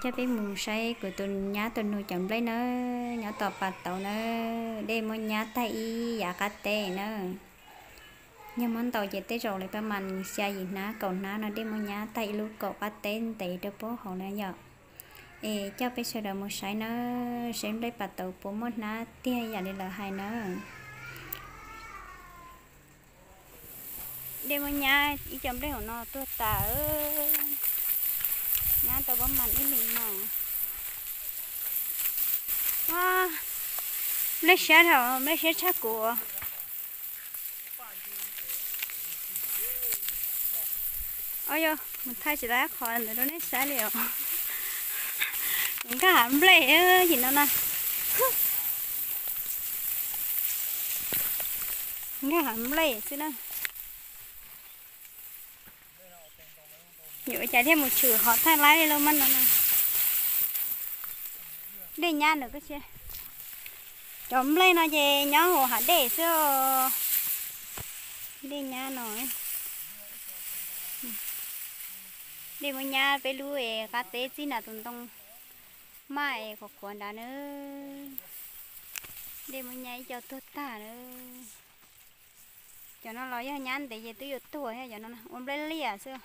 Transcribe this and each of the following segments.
Coj peb mus saib kuv tus nyab tus nus cov nplej nawb, nyob tom pas tauv nawb, dej muab nyab tag ib yav qab teb nawb. Yog muab ntaus ces tej zaum li pab mas xya yim hnab kaum hnab no, dej muab nyab tag ib lub kaum qab teb ntev rau puag hauv na yom. Es coj peb sawv daws mus saib nawb, saib nplej pas tauv puas muaj hnab tiag yam li lawv hais nawb. Dej muab nyab ib co nplej hauv no tuag tas, nyab tau pab mas ib leeg no. Nplej siab dhau, nplej siab tshaj kuv. Au yog mus thaij tsis tau qhov ntawd rau nej saib li os. Kuv nkag hav nplej yim no na. Nkag hav nplej xwb na. Yuav ua cas thiaj mus tshwm qhov thaij laib li lub mab no na. Dej nyab ntawm koj sia. Cov nplej no ces nyob hauv hav dej xwb os. Dej nyab no, dej muab nyab peb lub es qab teb txij nram tus ntoo maj es qhuav qhuav nrad na. Dej muab nyab ib co tuag tag na. Cov no los yog nyab ntev ces twb yuav tuag thiab, cov no ua nplej liaj xwb.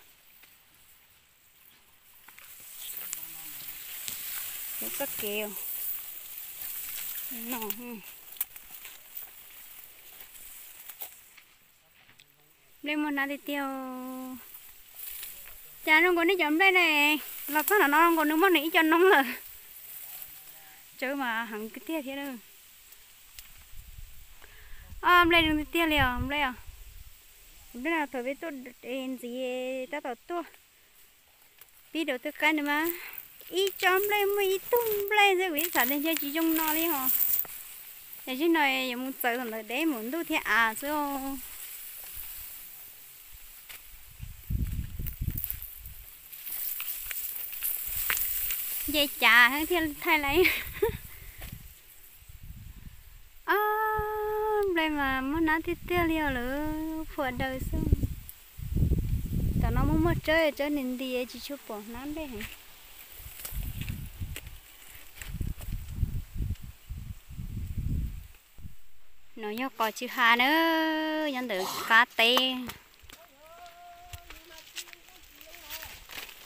Txoj kev no, nplej muaj hnab tiag tiag. Cas zoo nkaus nej cov nplej ne, los txog nram no zoo nkaus nws muaj nws ib co noob lawm. Tsawb mas heev tiag thiab. Nplej zoo tiag tiag li os nplej os. Nplej no thaum peb tuaj ntxiv tab tom tuaj pib rau twb qaib no mas ib tsob nplej muaj ib tug nplej xwb, kuv ib txham tias ntshe tsis zoo no li hos. Ces zim no yuav mus txawv ntawm deb mus ntuj thiab av xwb. Nce cav thiaj thaij lawm. Ob, nplej mas muaj hnab tiag tiag li os lawm, phua daws xwb. Tam no muaj muaj tsawb, tsawb nti nti tsis tshua pom hnab nplej heev. No yog qos tsw ha na, nyob ntawm qab teb.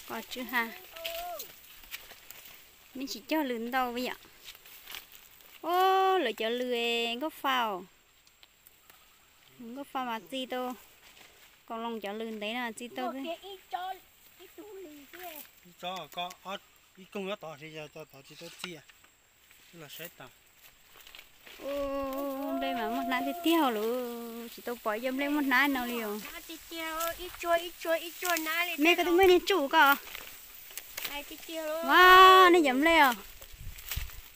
Qos tsw ha. Nej tsis cog lws ntau yom. Ob, lawv cov lws nkauj fa os. Nkauj fa mas txi tau, Koos Loos cov lws ntev no txi tau. Ib koog nyob tod, tod tsis tau txi. Ua, nplej mas muaj hnab tiag tiag lawm, tsis tau pom ib co nplej muaj hnab no li os. Me koj twb muaj niag tsuj ko. Ua, nej cov nplej os,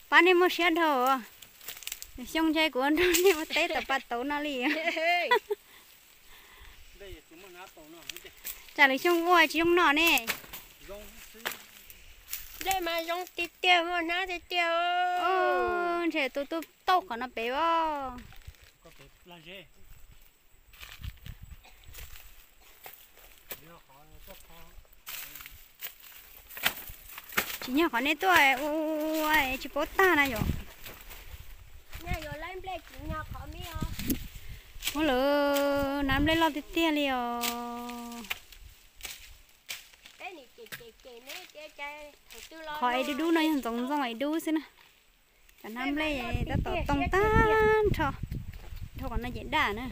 pab nej muaj siab dhau. Xyoo ntshe kuv nrog nej ua teb tom pas tauv no li. Tsam lwm xyoo ua tsis zoo no ne. Nplej mas zoo tiag tiag, muaj hnab tiag tiag. Ntshe tus tub tauj qhov no pem os. Tsis nyob qhov nej tuaj ua tsis paub tag na yom. Muab lawm, hnab nplej loj tiag tiag li os. Qhov es dub dub no yog ntxoov ntxoo es dub xwb na. Cov hnab nplej tab tom tooj tag nrho, dhau qhov no ces daj na.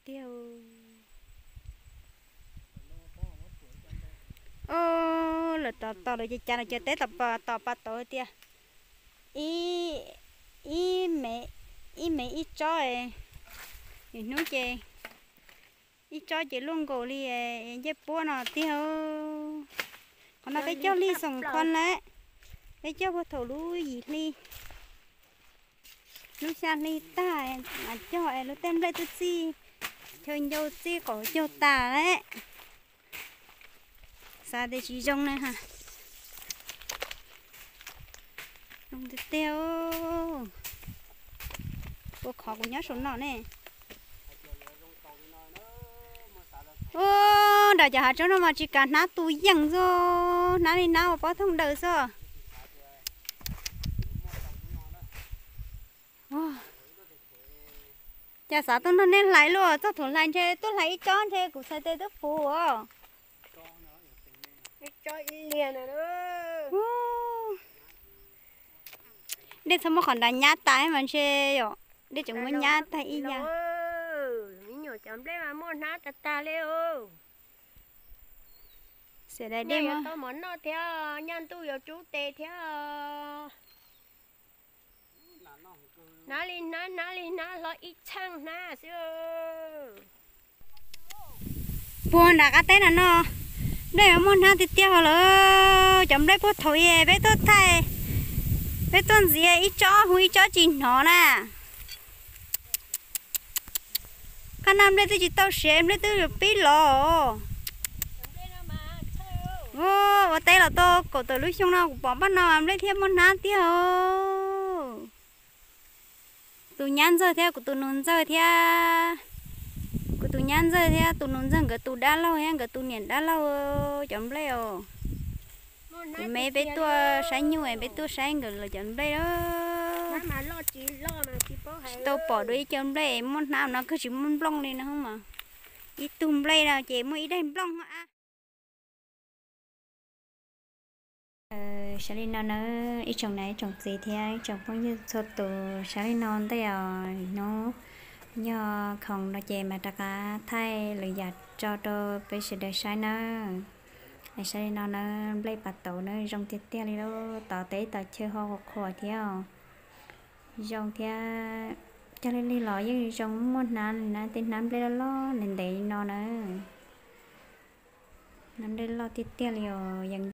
Tiag. Lawv tos tos lawv ces cas lawv cov teb tom pas tauv tias ib me ib tsob, ib hnub ces ib tsob ces luaj nkaus li ncej puab no tiag. Qhov no peb cog hli xoom kho lawm, peb cog puag thaum lub yim hli, lub xya hli tag mas cog es lub tej nplej twb txij, chaw ncau txij qaum caug tas lawm. Xav tias tsis zoo na ha. Zoo tiag tiag. Ua qhov kuv nyob saum no ne. Ua, Cov hav tsoob no mas tsis kav hnab tu yeej xwb, hnab li hnab ua pob thooj daws xwb. Cas xav tuaj nrog nej hlais luaj, txog thaum hlais ntshe tuaj hlais ib tsob ntshe kuv txhais tes twb puv os. Dej txhob muab qhov nrad nyab tas mas ntshe yom, dej tseem muab nyab tag ib yam. Me nyuam cov nplej mas muaj hnab tag tag li. Xiam daim dej yuav muab tau mov noj thiab, nyaj ntuj yuav rub tes thiab. Hnab li hnab, hnab li hnab, hlo ib txheej hnab xwb. Puag nram qab teb no no, nplej yuav muaj hnab tiag tiag lawm. Cov nplej puag thaum peb tuaj thaij, peb tuaj ntxias ib tsob hu ib tsob tsis hnov na. Qab no nplej twb tsis tau siav, nplej twb yuav pib los. Ua teb los tau kaum tawm lub xyoo no kuv pom npaj no nplej thiaj muaj hnab tiag. Tus nyab ntxawg thiab kuv tus nus ntxawg thiab, kuv tus nyab ntxawg thiab tus nus ntxawg nkawd tus dab laug thiab nkawd tus niam dab laug cov nplej os. Kuv me peb tuaj saib nyuj, peb tuaj saib nkawd los cov nplej. Tsis tau pom dua ib co nplej muaj hnab no, kawg tsis muaj nplooj li no mas. Ib tug nplej no ces muaj ib daig nplooj. Sawv li no na, ib tsoom niam ib tsoom txiv thiab ib tsoom phooj ywg txhua tus, sawv li no ntej os, hnub yog khoom no ces mam rov qab thaij lwm yam tso rau peb sawv daws saib nawb. Sawv li no na, nplej pas tauv na zoo tiag tiag li lauj, tov teb tov chaw ho qhuas qhuas thiab. Zoo thiab, cog lig lig los yeej zoo, muaj hnab li na, tej hnab nplej loj loj ntev ntev li no na. Hnab nplej loj tiag tiag li os, yeej